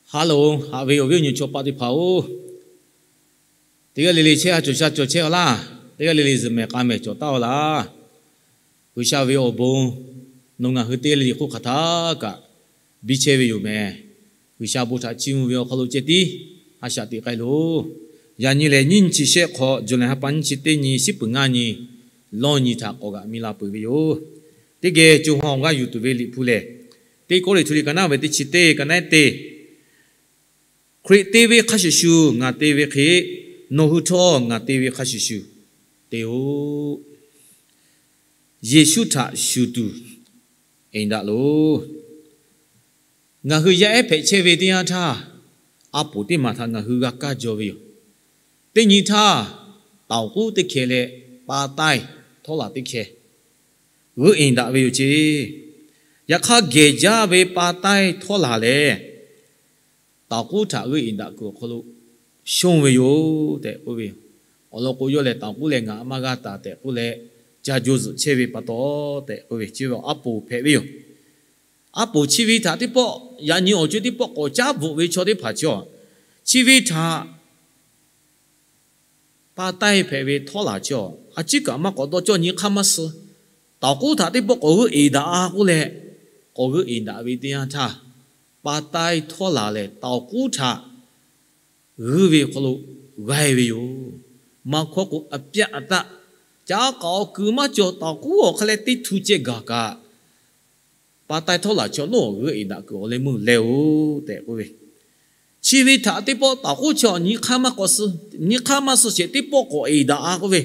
Haˉ loˬ, haꞈ ve awˬ viˉ awˬ nyi chaw paˆ teˇ hpaˍ-oˬ, teˇ g'aˇ le le chehˇ a cawˬ sha cawˬ chehˇ a laˇ. Teˇ g'aˇ le le zuhꞈ mehˍ k'a mehˍ cawˬ taˍ a laˇ. G'uiˬsha ve awˬ bon nawˬ ngaˬ hui teˇ g'aˇ le le hk'oˆ hk'aˬ htaˇ kaꞈ biˇ chehˇ ve yoˬ mehˍ. G'uiˬsha bon htaꞈ chiˇ mvuh ve awˬ hk'aw lo ceh tiˉ a shaꞈ teꞈ k'ai loˬ. Yaꞈ nyi lehˬ, nyiˇ nyi chi shehˆ hk'aw, July ha pa nyiˇ chi teˇ nyi, shiˉ peuˬ ngaˇ nyi, lawˇ nyi htaꞈ k'awꞈ g'aꞈ mi la peuˬ ve yoˬ. Teˇ geh co ha awˬ g'aˇ yuˬ tuˬ ve Liꞈ hpu lehˬ, teˇ Kawˇrenˍhtuˆ liꞈ ka naˉ ve teˇ chi teˇ ka naˉ teˇ, Hkriꞈ te ve hk'a shuˍ shuˍ ngaˬ te ve hk'e, nawˬ hui htawˇ ngaˬ te ve hk'a shuˍ shuˍ te-oˬ. Yeˍsuˆ htaꞈ shuˍ tuˬ eˍ daꞈ loˬ. Ngaˬ hui yaˇ ehˉ hpehꞈ chehˇ ve teˇ yanˇ htaˇ, a poˍ teˇ maˬ htaꞈ ngaˬ hui g'a kaˇ jaw ve yoˬ. Teˇ nyi htaˇ, taoˍ k'uˉ teˇ hkeh leh pa taiˇ htawˇ laˬ teˇ hkeh g'euˆ eˍ daꞈ ve yoˬ ceˇ. Yaꞈ hk'aˇ, gehˬ jaˇ ve pa taiˇ htawˇ laˬ lehˬ, taoˍ k'uˉ htaꞈ g'euˆ eˍ daꞈ kuiˬ awˬ hk'aw lo shonˇ ve yoˬ tehꞈ k'oˆ ve yoˬ. Awˬ lawn k'o, yawˇ lehˬ taoˍ k'uˉ leh ngaˬ maˇ g'aˇ taˍ tehꞈ k'oˆ leh, ca jo zuhꞈ chehˇ ve pa taw tehꞈ k'oˆ ve, chi ve a poˍ hpehꞈ ve yoˬ. A poˍ chi ve htaꞈ teˇ pawˆ, yaꞈ nyi awˬ co teˇ pawˆ k'awꞈ caˉ bvuhꞈ ve chaw teˇ hpaˍ chi, chi ve htaꞈ pa taiˇ hpehꞈ ve htawˇ laˬ chi, a ciˉ kaꞈ maˇ k'awꞈ dawˇ cawˇ, nyi hk'aˇ maˇ suh. Taoˍ k'uˉ htaꞈ teˇ pawˆ k'awꞈ g'euˆ eˍ daꞈ-a k'oˆ leh, k'awꞈ g'euˆ eˍ daꞈ ve teˇ yanˇ htaˇ, pa taiˇ htawˇ laˬ lehˬ, taoˍ k'uˉ htaꞈ g'euˆ ve awˬ hk'aw lo g'aˇ ve yoˬ. Maˇ hkawˇ k'o, a pyaˆ a taˆ, ca k'aoˍ kuiˬ maˇ cawˬ, taoˍ k'uˉ awˬ hk'aˇ leh teˇ htu ceh gaˬ kaꞈ, pa taiˇ htawˇ laˬ chi awˬ nawˉ g'euˆ eˍ daꞈ kuiˬ awˬ leh meuˇ leh-oˬ tehꞈ k'oˆ ve. Chi ve htaꞈ teˇ pawˆ taoˍ k'uˉ chi nyi hk'aˇ maˇ suh, nyi hk'aˇ maˇ suh sheˍ, teˇ pawˆ k'awꞈ eˍ daꞈ-a k'oˆ ve.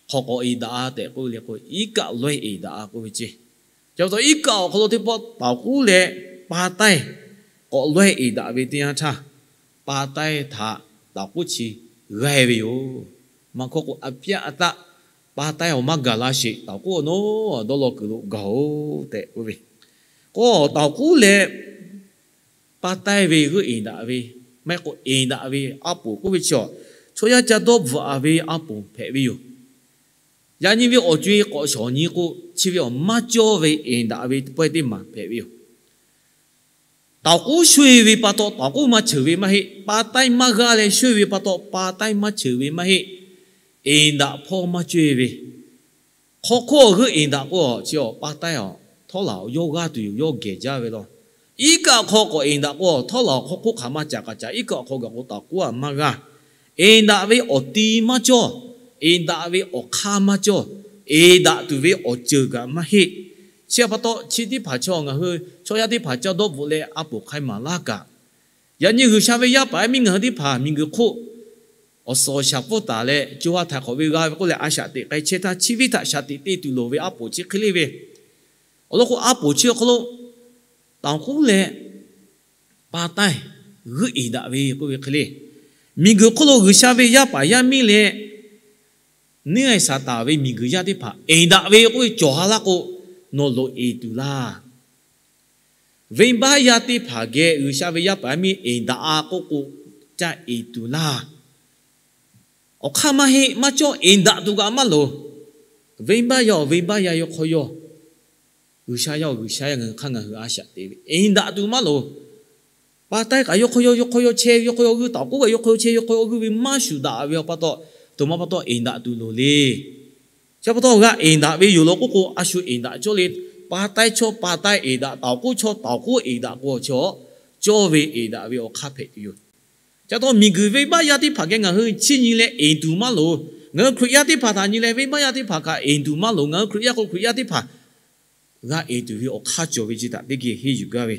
Hk'awꞈ k'awꞈ eˍ daꞈ-a tehꞈ k'oˆ ve le k'o, iˉ kaˆ lawehˇ eˍ daꞈ-a k'oˆ ve ceˇ. Chi pa taw iˉ kaˆ awˬ hk'aw lo teˇ pawˆ taoˍ k'uˉ leh pa taiˇ k'awꞈ lawehˇ eˍ daꞈ ve teˇ yanˇ htaˇ, pa taiˇ htaꞈ taoˍ k'uˉ chi g'aˇ ve yoˬ. Maˇ hkawˇ k'o, a pyaˆ a taˆ, pa taiˇ awˬ maˇ gaˬ la sheˍ, taoˍ k'uˉ awˬ nawˉ dawˇ law kuiˬ lo gaˬ-oˬ tehꞈ k'oˆ ve. K'o, taoˍ k'uˉ leh pa taiˇ ve g'euˆ eˍ daꞈ ve, maˇ heˆ k'o eˍ daꞈ ve a poˍ k'oˆ ve chi, chaw yaˇ ca dawˇ bvuhꞈ-a ve a poˍ hpehꞈ ve yoˬ. Yaꞈ nyi ve awˬ co-e k'awꞈ shawˍ nyi k'o, chi ve awˬ maˇ cawˇ ve eˍ daꞈ ve pawehˇ teˇ maˬ hpehꞈ ve yoˬ. Taoˍ k'uˉ shoˇ-e ve pa taw taoˍ k'uˉ maˇ cheuˬ ve maˇ heˆ. Pa taiˇ maˇ g'aˇ leh shoˇ-e ve pa taw pa taiˇ maˇ cheuˬ ve maˇ heˆ. Eˍ daꞈ hpawˇ maˇ cawˇ-e ve, hk'aw hk'oˆ g'euˆ eˍ daꞈ k'o, chi awˬ pa taiˇ awˬ htawˇ laˬ awˬ yawˇ g'aˇ tuˬ yoˬ, yawˇ gehˬ jaˇ ve law. Iˉ kaˆ awˬ hk'aw k'awꞈ eˍ daꞈ k'o, htawˇ laˬ awˬ hk'aw hk'oˆ hk'aˬ maˇ caˍ k'aꞈ caˍ, iˉ kaˆ awˬ hk'aw gaˬ k'o taoˍ k'uˉ-a maˇ g'aˇ. Eˍ daꞈ ve awˬ ti maˇ cawˇ, eˍ daꞈ ve awˬ hk'aˇ maˇ cawˇ, eˍ daꞈ tuˬ ve awˬ ceuˬ kaꞈ maˇ heˆ. Chi pa taw chi teˇ hpaˍ chaw ngaˬ hui chaw yaˇ teˇ hpaˍ ca dawˇ bvuhꞈ leh a poˍ hk'ai maˍ laˇ kaꞈ, yaꞈ nyi G'uiˬsha ve yaˇ paˍ yaˇ miˇ ngaˬ hui teˇ hpaˍ miˬguiˬ hk'oˆ awˬ suhˍ awˬ shaˍ pfuhˇ taˍ leh co ha htaiˍ hk'awꞈ ve g'a ve k'oˆ leh a shaꞈ teꞈ k'ai chehˇ htaˇ, chi ve htaꞈ shaꞈ teꞈ te tuˬ loˍ ve a poˍ chi hk'e le ve. Awˬ lawn k'o, a poˍ chi awˬ hk'aw lo taoˍ k'uˉ leh pa taiˇ g'euˆ eˍ daꞈ ve k'oˆ ve hk'e le. Miˬguiˬ hk'oˆ lo G'uiˬsha ve yaˇ paˍ yaˇ miˇ leh neˇ g'aˇ Saˍtanˍ ve miˬguiˬ yaˇ teˇ hpaˍ eˍ daꞈ ve k'oˆ ve cawˬ ha laˇ k'o, nawˬ loꞈ eˍ tuˬ laˇ. Venˇbaˆ yaˇ teˇ hpaˍ geh G'uiˬsha ve yaˇ paˍ yaˇ miˇ eˍ daꞈ-a k'oˆ k'o, ca eˍ tuˬ laˇ. Awˬ hk'aˇ maˇ heˆ, maˇ cawˇ, eˍ daꞈ tuˬ kaꞈ maˇ loˍ. Venˇbaˆ yaˇ awˬ venˇbaˆ yaˇ yawˇ hk'aw yawˇ G'uiˬsha yaˇ awˬ G'uiˬsha yaˇ ngaˬ hui hk'aˇ ngaˬ hui a shaꞈ teꞈ ve, eˍ daꞈ tuˬ maˇ loˍ. Pa taiˇ kaꞈ yawˇ hk'aw yawˇ, yawˇ hk'aw yawˇ chehˇ, yawˇ hk'aw yawˇ g'uˇ taoˍ k'oˉ kaꞈ yawˇ hk'aw yawˇ chehˇ, yawˇ hk'aw yawˇ g'uˇ ve maˇ shuˍ daꞈ ve awˬ pa taw, aˬ htoꞈ ma pa taw eˍ daꞈ tuˬ loˍ le. Chi pa taw g'a eˍ daꞈ ve yoˬ law k'oˆ k'o, a shu eˍ daꞈ cawˇ le. Pa taiˇ chaw pa taiˇ eˍ daꞈ, taoˍ k'uˉ chaw taoˍ k'uˉ eˍ daꞈ k'o, chaw cawˇ ve eˍ daꞈ ve awˬ hk'aˇ hpehꞈ tuˬ yoˬ. Chi pa taw miˬguiˬ venˇbaˆ yaˇ teˇ hpaˍ geh ngaˬ hui chiˇ nyi leh eˍ tuˬ maˇ loˍ. Ngaˬ hui Hkriꞈ yaˇ teˇ hpaˍ htaꞈ nyi leh venˇbaˆ yaˇ teˇ hpaˍ kaꞈ eˍ tuˬ maˇ loˍ. Ngaˬ hui Hkriꞈ yaˇ k'o Hkriꞈ yaˇ teˇ hpaˍ g'a eˍ tuˬ ve awˬ hk'aˇ cawˬ ve chi htaꞈ teˇ geh henˇ yuˬ gaˇ ve.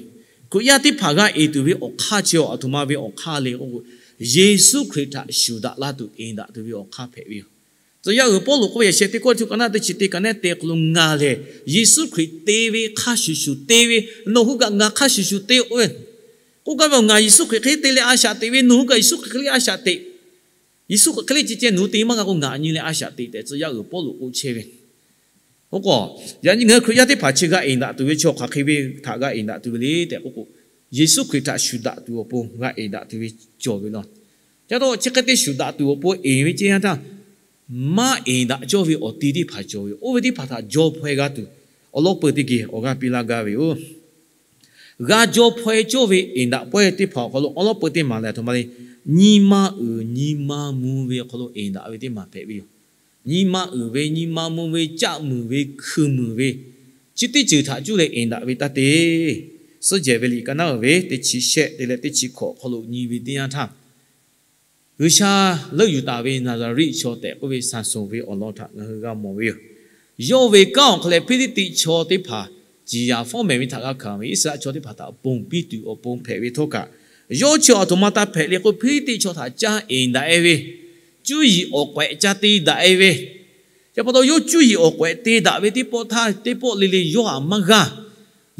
Hkriꞈ yaˇ teˇ hpaˍ g'a eˍ tuˬ ve awˬ hk'aˇ chi aˬ htoꞈ ma ve awˬ hk'aˇ le k'oˆ k'o, Yeˍsuˆ Hkriꞈ htaꞈ shuˍ daꞈ la tuˬ eˍ daꞈ tuˬ ve awˬ hk'aˇ hpehꞈ ve yoˬ. Tcuh yaˇ uiˍ Pawˇluꞈ k'oˆ ve yaꞈ sheh teˇ Kawˇrenˍhtuˆ ka naˉ teˇ chi teˇ ka naˉ te hk'aw lo, ngaˬ lehˬ Yeˍsuˆ Hkriꞈ te ve hk'a shuˍ shuˍ te ve, nawˬ hui kaꞈ ngaˬ hk'a shuˍ shuˍ te-o k'oˆ ve, k'oˆ gaˇ ve, ngaˬ Yeˍsuˆ Hkriꞈ hk'e le te leh a shaꞈ teꞈ ve, nawˬ hui kaꞈ Yeˍsuˆ Hkriꞈ hk'e le a shaꞈ teꞈ. Yeˍsuˆ Hkriꞈ hk'e le ceh ceh nawˬ hui te maˇ g'a k'o, ngaˬ nyi leh a shaꞈ teꞈ tehꞈ tcuh yaˇ uiˍ Pawˇluꞈ k'oˆ chehˇ ve. Oˇ k'o, yaꞈ nyi ngaˬ hui Hkriꞈ yaˇ teˇ hpaˍ chi g'a eˍ daꞈ tuˬ ve chaw hk'aˬ hk'e ve htaꞈ g'a eˍ daꞈ tuˬ ve le tehꞈ k'oˆ k'o, Yeˍsuˆ Hkriꞈ htaꞈ shuˍ daꞈ tuˬ awˬ pon g'a eˍ daꞈ tuˬ ve cawˬ ve law. Chi pa taw chi hk'e te shuˍ daꞈ tuˬ awˬ pon eˍ ve ceh htaˇ, maˇ eˍ daꞈ cawˇ ve awˬ ti teˇ hpaˍ cawˬ ve, oˇ ve teˇ hpaˍ htaꞈ jaw hpaweh g'a tuˬ, awˬ lawn peuˬ teˇ geh awˬ g'aˇ piˇ laˇ gaˇ ve yoˬ. g'a jaw hpaw-e cawˇ ve enˍ daꞈ pawehˇ teˇ hpaˍ awˬ hk'aw lo awˉ lawˉ peu teˇ maˬ leh aˬ htoꞈ ma le, nyi ma uiˍ nyi ma mvuh ve awˬ hk'aw lo enˍ daꞈ ve teˇ maˬ hpehꞈ ve yoˬ. Nyi ma uiˍ ve, nyi ma mvuh ve, caˆ muiˬ ve, hkui muiˬ ve, chi teˇ ceuˬ htaꞈ cuˇ leh enˍ daꞈ ve taˇ te. Suhˉ jehˬ ve liꞈ ka naˉ uiˍ ve teˇ chi shehˆ te leh teˇ chi hkawꞈ awˬ hk'aw lo nyi ve teˇ yanˇ htaˇ, G'uiˬsha leuˆ yuˬ taˍ ve Naˍzaˍriˆ chaw tehꞈ k'oˆ ve Saˍsonˍ ve awˬ lawn htaꞈ ngaˬ hui g'a mawˬ ve yoˬ. Yawˇ ve kanˉ awˬ hk'aw leh Hpiˇliˇtiˆ chaw teˇ hpaˍ ciˍ yaˍ fawˉ mehˍ ve htaꞈ g'a hkanˍ ve Iˉsaˍreˍlaˆ chaw teˇ hpaˍ htaꞈ ponˬ piˇ tuˬ awˬ pon hpehꞈ ve htawˇ kaꞈ, yawˇ chi aˬ htoꞈ ma taˇ hpehꞈ le k'o, Hpiˇliˇtiˆ chaw htaꞈ ca enˍ daꞈ-e ve, cuˇ yiˍ awˬ k'awehꞈ ca te daꞈ-e ve, chi pa taw yawˇ cuˇ yiˍ awˬ k'awehꞈ te daꞈ ve teˇ pawˆ htaˇ teˇ pawˆ le le yawˇ htaꞈ maˇ g'aˇ.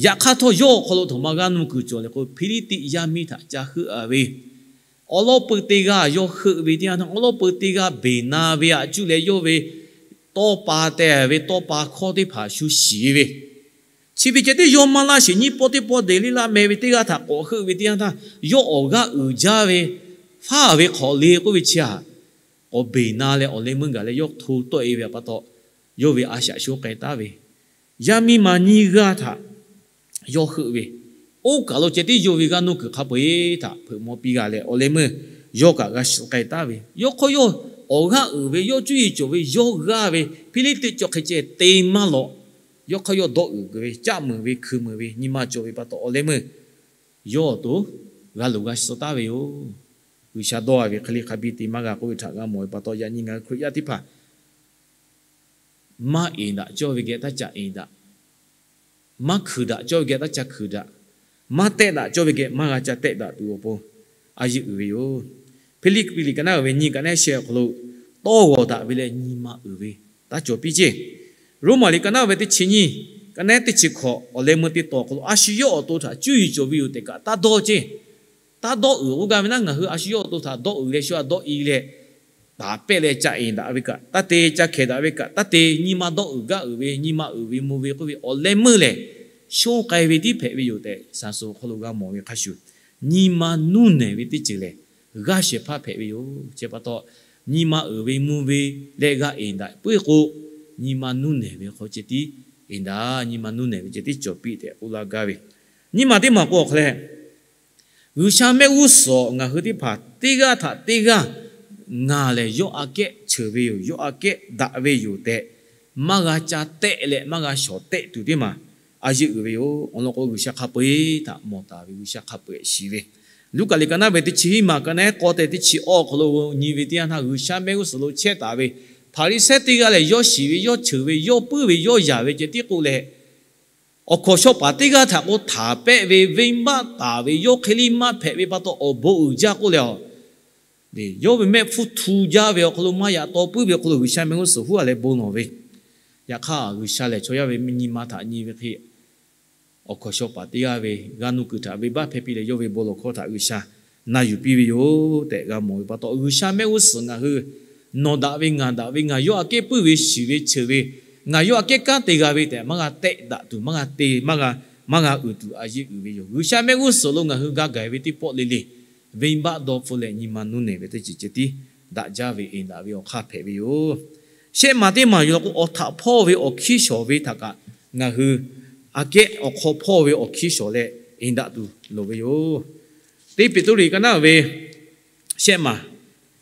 Yaꞈ hk'aˇ htawˇ, yawˇ awˬ hk'aw lo aˬ htoꞈ ma g'aˇ nuˇ kuiˬ cawˬ le k'o, Hpiˇliˇtiˆ yaˇ miˇ htaꞈ ca heuˆ-a ve, awˉ lawˉ peu teˇ g'aˇ yawˇ heuˆ ve teˇ yanˇ htaˇ, awˉ lawˉ peu teˇ g'aˇ beˬ na ve htaꞈ cuˇ leh yawˇ ve tawˇ pa teh ve tawˇ pa hkawˇ teˇ hpaˍ shu shiˍ ve, chi ve ceh tiˉ yawˇ maˇ laˇ sheˍ, nyiˇ pawˆ teˇ pawˆ deˬ le laˇ meh ve teˇ g'aˇ htaꞈ k'awꞈ heuˆ ve teˇ yanˇ htaˇ, yawˇ awˬ g'aˇ uiˍ jaˇ ve, faˉ ve hk'awꞈ le k'oˆ ve chi htaꞈ k'awꞈ beˬ na leh awˬ leh meuˇ gaˬ leh yawˇ hto tawˆ-e ve pa taw, yawˇ ve a shaꞈ shonˇ k'ai taˉ ve, yaˇ miˇ ma nyiˇ g'aˇ htaꞈ yawˇ heuˆ ve, oˇ kaˬ lo ceh tiˉ yawˇ ve g'aˇ nuˇ kuiˬ hk'a peu-eˬ htaꞈ hpeuꞈ maw piˇ g'a leh awˬ leh meuˇ yawˇ kaꞈ g'a shiˍ k'ai taˉ ve, yawˇ hk'aw yawˇ awˬ g'aˇ uiˍ ve, yawˇ cuˇ yiˍ cawˬ ve yawˇ g'aˇ ve, Hpiˇliˇtiˆ cawˬ hk'e ceh te maˇ lawꞈ. Yawˇ hk'aw yawˇ dawˆ uiˍ g'uiˬ ve, caˆ muiˬ ve, hkui muiˬ ve, nyi ma cawˬ ve pa taw awˬ leh meuˇ yawˇ awˬ to g'a loˍ g'a suh taˉ ve yoˬ. G'uiˬsha dawˇ-a ve hk'e le hk'a biˇ te maˇ g'a k'oˆ ve htaꞈ g'a mawˬ ve pa taw, yaꞈ nyi ngaˬ hui Hkriꞈ yaˇ teˇ hpaˍ maˇ enˍ daꞈ cawˇ ve geh taˇ ca enˍ daꞈ, maˇ hkuiˬ daꞈ cawˇ ve geh taˇ ca hkuiˬ daꞈ, maˇ tehˆ daꞈ cawˇ ve geh maˇ g'a ca tehˆ daꞈ tuˬ awˬ pon a yeˆ uiˍ ve yoˬ. Hpiˇliˇpiˆ liꞈ ka naˉ uiˍ ve nyiˇ ka naˉ shehˆ awˬ hk'aw lo, tawˇ g'awˬ daꞈ ve leh nyi ma uiˍ ve taˇ cawˬ piˇ ceˇ. Roˉmaꞈ liꞈ ka naˉ uiˍ ve teˇ chi nyiˇ ka naˉ teˇ chi hkawꞈ awˬ leh meuˇ teˇ taw awˬ hk'aw lo, a shu yawˇ awˬ to htaꞈ cuˇ yiˍ cawˬ ve yoˬ tehꞈ kaꞈ taˇ dawˇ ceˇ. Taˇ dawˇ uiˍ k'oˆ gaˇ ve naˉ, ngaˬ hui a shu yawˇ awˬ to htaꞈ dawˇ uiˍ leh shu a dawˇ i leh, taˍ pehˆ leh ca enˍ daꞈ ve kaꞈ taˇ te, ca hkehˍ daꞈ ve kaꞈ taˇ te, nyi ma dawˇ uiˍ gaˇ uiˍ ve, nyi ma uiˍ ve mvuh ve k'oˆ ve awˬ leh meuˇ lehˬ, shonˇ k'ai ve tiˉ hpehꞈ ve yoˬ tehꞈ Saˍsonˍ awˬ hk'aw lo g'a mawˬ ve hk'a shuˍ, nyi ma nuˇ nehˬ ve teˇ ceuˬ lehˬ, g'aˇ shehˍ hpaˇ hpehꞈ ve yoˬ. Chi pa taw, nyi ma uiˍ ve mvuh ve leh g'a enˍ daꞈ puiˉ k'o, nyi ma nuˇ nehˬ ve hk'aw ceh tiˉ enˍ daꞈ, nyi ma nuˇ nehˬ ve ceh tiˉ cawˬ piˇ tehꞈ k'oˆ laˇ gaˇ ve, nyi ma teˇ maˬ k'o awˬ hk'aw leh, G'uiˬsha mehˆ g'uˇ suhˍ ngaˬ hui teˇ hpaˍ teˇ g'aˇ htaꞈ teˇ g'aˇ ngaˬ lehˬ yawˇ aꞈ kehˉ cheuˬ ve yoˬ, yawˇ aꞈ kehˉ daꞈ ve yoˬ tehꞈ maˇ g'a ca tehˆ leh maˇ g'a shawˍ tehˆ tuˬ teˇ maˬ a yeˆ uiˍ ve yoˬ. Awˬ lawn k'o, G'uiˬsha hk'a peu-eˬ htaꞈ mawˬ taˍ ve, G'uiˬsha hk'a peu-eˬ shiˍ ve, Luˉkaꞈ liꞈ ka naˉ ve teˇ chi hiˉ maˬ ka naˉ k'awˇ tehꞈ teˇ chi awˇ awˬ hk'aw lo nyi ve teˇ yanˇ htaˇ, G'uiˬsha mehˆ g'uˇ suhˍ lo chehˇ taˍ ve Hpaˍriˍsehˇ teˇ g'aˇ lehˬ, yawˇ shiˍ ve, yawˇ cheuˬ ve, yawˇ puiˉ ve, yawˇ yaꞈ ve ceh tiˉ k'oˆ leh, awˬ hkawnˍ shaw paˍ teˇ g'aˇ htaꞈ k'o htaˍ pehˆ ve, venˇbaˆ taˍ ve, yawˇ hk'e liˇ maˇ hpehꞈ ve pa taw awˬ bon uiˍ jaˇ k'oˆ leh, yawˇ ve mehˆ hpfuhˇ htu jaˇ ve awˬ hk'aw lo maˇ yaꞈ taw puiˉ ve awˬ hk'aw lo G'uiˬsha mehˆ g'uˇ suhˍ huˉ a leh bon lawˬ ve, yaꞈ hk'aˇ G'uiˬsha lehˬ chaw yaˇ ve nyi ma htaꞈ nyi ve hk'e, awˬ hkawnˍ shaw paˍ teˇ g'aˇ ve g'aˇ nuˇ kuiˬ htaꞈ venˇbaˆ hpehˇ piˇ leh yawˇ ve bon lawˬ hkawˇ htaꞈ G'uiˬsha na yuˬ piˇ ve yoˬ tehꞈ g'a mawˬ ve pa taw, G'uiˬsha mehˆ g'uˇ suhˍ ngaˬ hui nawˬ daꞈ ve, ngaˬ daꞈ ve, ngaˬ yawˇ aꞈ kehˉ puiˉ ve, shiˍ ve, cheuˬ ve, ngaˬ yawˇ aꞈ kehˉ kanˉ te g'a ve tehꞈ maˇ g'a tehˆ daꞈ tuˬ, maˇ g'a te, maˇ g'a, maˇ g'a uiˍ tuˬ a yeˆ uiˍ ve yoˬ. G'uiˬsha mehˆ g'uˇ suhˍ lo ngaˬ hui g'a gaˬ ve teˇ pawˆ le le, venˇbaˆ dawˇ hpfuhˇ leh nyi ma nuˇ nehˬ ve teˇ ceuˬ ceh tiˉ daꞈ jaˇ ve, enˍ daꞈ ve awˬ hk'aˇ hpehꞈ ve yoˬ. Shehˆ maˬ teˇ maˬ yoˬ law k'o, awˬ htaꞈ hpawˇ ve awˬ hkiˇ shawˍ ve htaꞈ kaꞈ ngaˬ hui aꞈ kehˉ awˬ hk'aw hpawˇ ve awˬ hkiˇ shawˍ leh enˍ daꞈ tuˬ loˍ ve yoˬ. Teˇ Peˍtruˆ ka naˉ ve shehˆ maˬ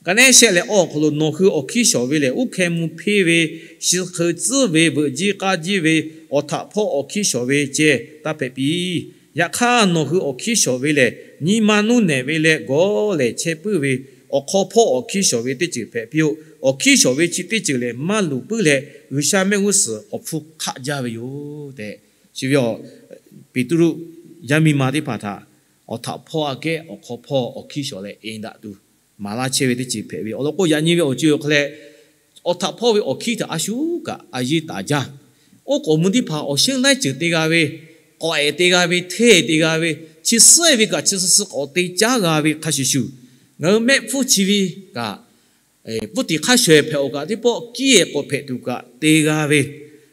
ka nehˉ shehˆ leh awˇ awˬ hk'aw lo, nawˬ hui awˬ hkiˇ shawˍ ve lehˬ, uˉ hkeh mvuh hpeˇ ve, shi hk'eun tcuhˉ ve, veuꞈ jiˇ k'aˇ jiˇ ve, awˬ htaꞈ hpawˇ awˬ hkiˇ shawˍ ve ceh taˇ hpehꞈ piˇ. Yaꞈ hk'aˇ, nawˬ hui awˬ hkiˇ shawˍ ve lehˬ, nyi ma nuˇ nehˬ ve leh gawˇ lehˬ chehˇ puiˉ ve awˬ hk'aw hpawˇ awˬ hkiˇ shawˍ ve teˇ ceuˬ hpehꞈ piˇ-oˆ. Awˬ hkiˇ shawˍ ve chi teˇ ceuˬ lehˬ, maˇ luˬ puiˉ leh G'uiˬsha mehˆ g'uˇ suhˍ awˬ hpfuhˇ hk'aˆ jaˇ ve yoˬ tehꞈ, chi ve Peˍtruˆ yaˇ miˇ ma teˇ hpaˍ htaꞈ awˬ htaꞈ hpawˇ aꞈ kehˉ awˬ hk'aw hpawˇ awˬ hkiˇ shawˍ leh enˍ daꞈ tuˬ maˍ laˇ chehˇ ve teˇ ceuˬ hpehꞈ ve. Awˬ lawn k'o, yaꞈ nyi ve awˬ ceuˬ awˬ hk'aw leh, awˬ htaꞈ hpawˇ ve awˬ hkiˇ htaꞈ a shu kaꞈ a yeˇ taˍ jaˇ. Oˇ k'awꞈ mvuh teˇ hpaˍ awˬ shehnˉ laiˉ ceuˬ te g'a ve, k'awꞈ ehˍ te g'a ve, hteˇ te g'a ve, chi suhˉ ve kaꞈ chi suh suh k'awꞈ te caˉ g'a ve hk'a shuˍ shuˍ, ngaˬ hui mehˆ hpfuhˇ chi ve kaꞈ, pfuhˇ tiˍ hk'a shawˍ hpehꞈ awˬ kaꞈ teˇ pawˆ kiˇ ehˍ k'awꞈ hpehꞈ tuˬ kaꞈ te g'a ve,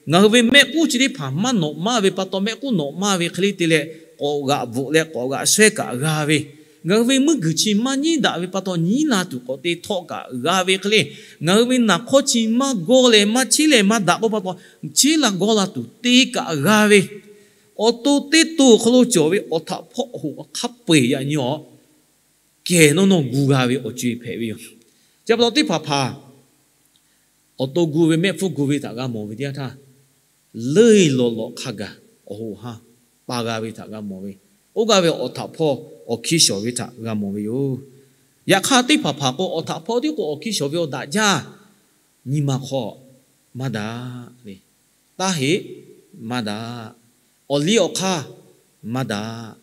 ngaˬ hui ve mehˆ k'uˉ chi teˇ hpaˍ maˇ nawꞈ maˇ ve pa taw, mehˆ k'uˉ nawꞈ maˇ ve hk'e le te leh k'awꞈ g'aꞈ bvuhꞈ leh k'awꞈ g'aꞈ shawehˇ kaꞈ g'a ve, ngaˬ hui ve meuˇ guiˬ chi maˇ nyiˉ daꞈ ve pa taw, nyiˉ la tuˬ k'awꞈ te htawˆ kaꞈ g'a ve hk'e le, ngaˬ hui ve naˍ hk'awˇ chi maˇ gawˇ leh maˇ cheˉ leh maˇ daꞈ k'oˆ pa taw, cheˉ la gawˇ la tuˬ te kaꞈ g'a ve, Awˬ to teˇ to awˬ hk'aw lo cawˬ ve awˬ htaꞈ hpawˇ awˬ hoꞈ awˬ hk'a peu-eˬ yaꞈ nyi awˬ kehˬ nawˇ nawˇ gu g'a ve awˬ co-e hpehꞈ ve yoˬ. Chi pa taw teˇ hpaˍ hpaˍ awˬ to gu ve, mehˆ hpfuhˇ gu ve htaꞈ g'a mawˬ ve teˇ yanˇ htaˇ, leuˇ lawꞈ lawꞈ hk'a gaˬ awˬ hoꞈ ha pa g'a ve htaꞈ g'a mawˬ ve, oˇ g'aˇ ve awˬ htaꞈ hpawˇ awˬ hkiˇ shawˍ ve htaꞈ g'a mawˬ ve yoˬ. Yaꞈ hk'aˇ, teˇ hpaˍ hpaˍ k'o, awˬ htaꞈ hpawˇ tiˉ k'o awˬ hkiˇ shawˍ ve awˬ daꞈ jaˇ, nyi ma hk'aw maˇ daꞈ le. Taˇ heˆ, maˇ daꞈ. Awˬ liˇ awˬ hk'aˇ maˇ daꞈ.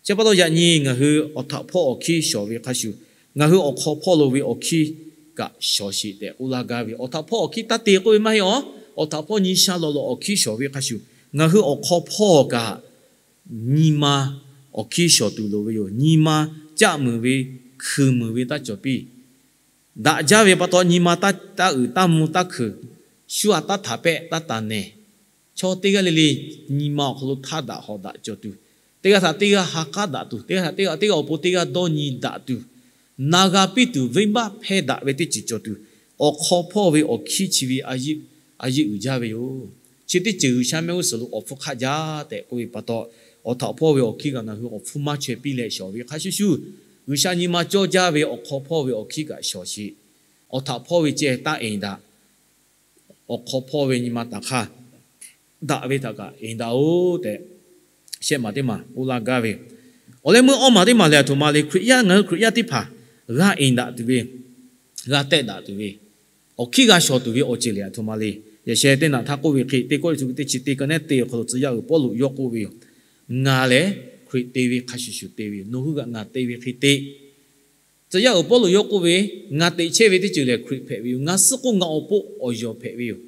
Chi pa taw yaꞈ nyi ngaˬ hui awˬ htaꞈ hpawˇ awˬ hkiˇ shawˍ ve hk'a shuˍ, ngaˬ hui awˬ hk'aw hpawˇ lo ve awˬ hkiˇ kaꞈ shawˍ sheˍ tehꞈ k'oˆ laˇ gaˇ ve, awˬ htaꞈ hpawˇ awˬ hkiˇ taˇ te k'oˆ ve maˇ heˆ awˬ. Awˬ htaꞈ hpawˇ nyi sha lawꞈ lawꞈ awˬ hkiˇ shawˍ ve hk'a shuˍ, ngaˬ hui awˬ hk'aw hpawˇ kaꞈ nyi ma awˬ hkiˇ shawˍ tuˬ loˍ ve yoˬ. Nyi ma caˆ muiˬ ve, hkuiˬ muiˬ ve taˇ cawˬ piˇ. Daꞈ jaˇ ve pa taw nyi ma taˇ uiˍ taˇ mvuh taˇ hkuiˬ, shu aꞈ taˇ htaˍ pehˆ taˇ taˍ nehˬ. Chaw teˇ g'aˇ le le nyi ma awˬ hk'aw lo htaˇ daꞈ hawˍ daꞈ cawˬ tuˬ, teˇ g'aˇ htaꞈ teˇ g'aˇ ha k'aˉ daꞈ tuˬ, teˇ g'aˇ htaꞈ teˇ g'aˇ, teˇ g'aˇ awˬ pon teˇ g'aˇ dawˇ nyi daꞈ tuˬ, na g'a piˇ tuˬ venˇbaˆ hpehˇ daꞈ ve teˇ ceuˬ cawˬ tuˬ, awˬ hk'aw hpawˇ ve awˬ hkiˇ chi ve a yeˆ uiˍ jaˇ ve yoˬ. Chi teˇ ceuˬ G'uiˬsha mehˆ g'uˇ suhˍ lo awˬ hpfuhˇ hk'aˆ jaˇ tehꞈ k'oˆ ve pa taw, awˬ htaꞈ hpawˇ ve awˬ hkiˇ kaꞈ ngaˬ hui awˬ hpfuhˇ maˇ chaweh piˇ leh shawˍ ve hk'a shuˍ shuˍ, G'uiˬsha nyi ma cawˇ jaˇ ve awˬ hk'aw hpawˇ ve awˬ hkiˇ kaꞈ shawˍ sheˍ. Awˬ htaꞈ hpawˇ ve ceh taˇ eˍ daꞈ. Awˬ hk'aw hpawˇ ve nyi ma taˍ hk'aˇ daꞈ ve htaꞈ kaꞈ eˍ daꞈ-oˬ tehꞈ, shehˆ maˬ teˇ maˬ k'oˆ laˇ gaˇ ve. Awˬ leh meuˇ awˇ maˬ teˇ maˬ lehˬ, aˬ htoꞈ ma le, Hkriꞈ yaˇ, ngaˬ hui Hkriꞈ yaˇ teˇ hpaˍ g'a eˍ daꞈ tuˬ ve, g'a tehˆ daꞈ tuˬ ve, awˬ hkiˇ g'a shawˍ tuˬ ve awˬ ceuˬ lehˬ aˬ htoꞈ ma le. Yaꞈ sheh teˇ naꞈ htaˇ k'oˆ ve hk'e, teˇ kawˆ liꞈ tu teˇ chi teˇ ka neˉ te awˬ hk'aw lo tcuh yaˇ uiˍ Pawˇluꞈ yawˇ k'oˆ ve yoˬ. Ngaˬ lehˬ Hkriꞈ te ve hk'a shuˍ shuˍ te ve yoˬ. Nawˬ hui kaꞈ ngaˬ te ve hk'e te. Tcuh yaˇ uiˍ Pawˇluꞈ yawˇ k'oˆ ve, ngaˬ teꞈ chehˇ ve teˇ ceuˬ lehˬ Hkriꞈ hpehꞈ ve yoˬ. Ngaˬ suhˉ k'oˆ ngaˬ awˬ pon awˬ yawˬ hpehꞈ ve yoˬ.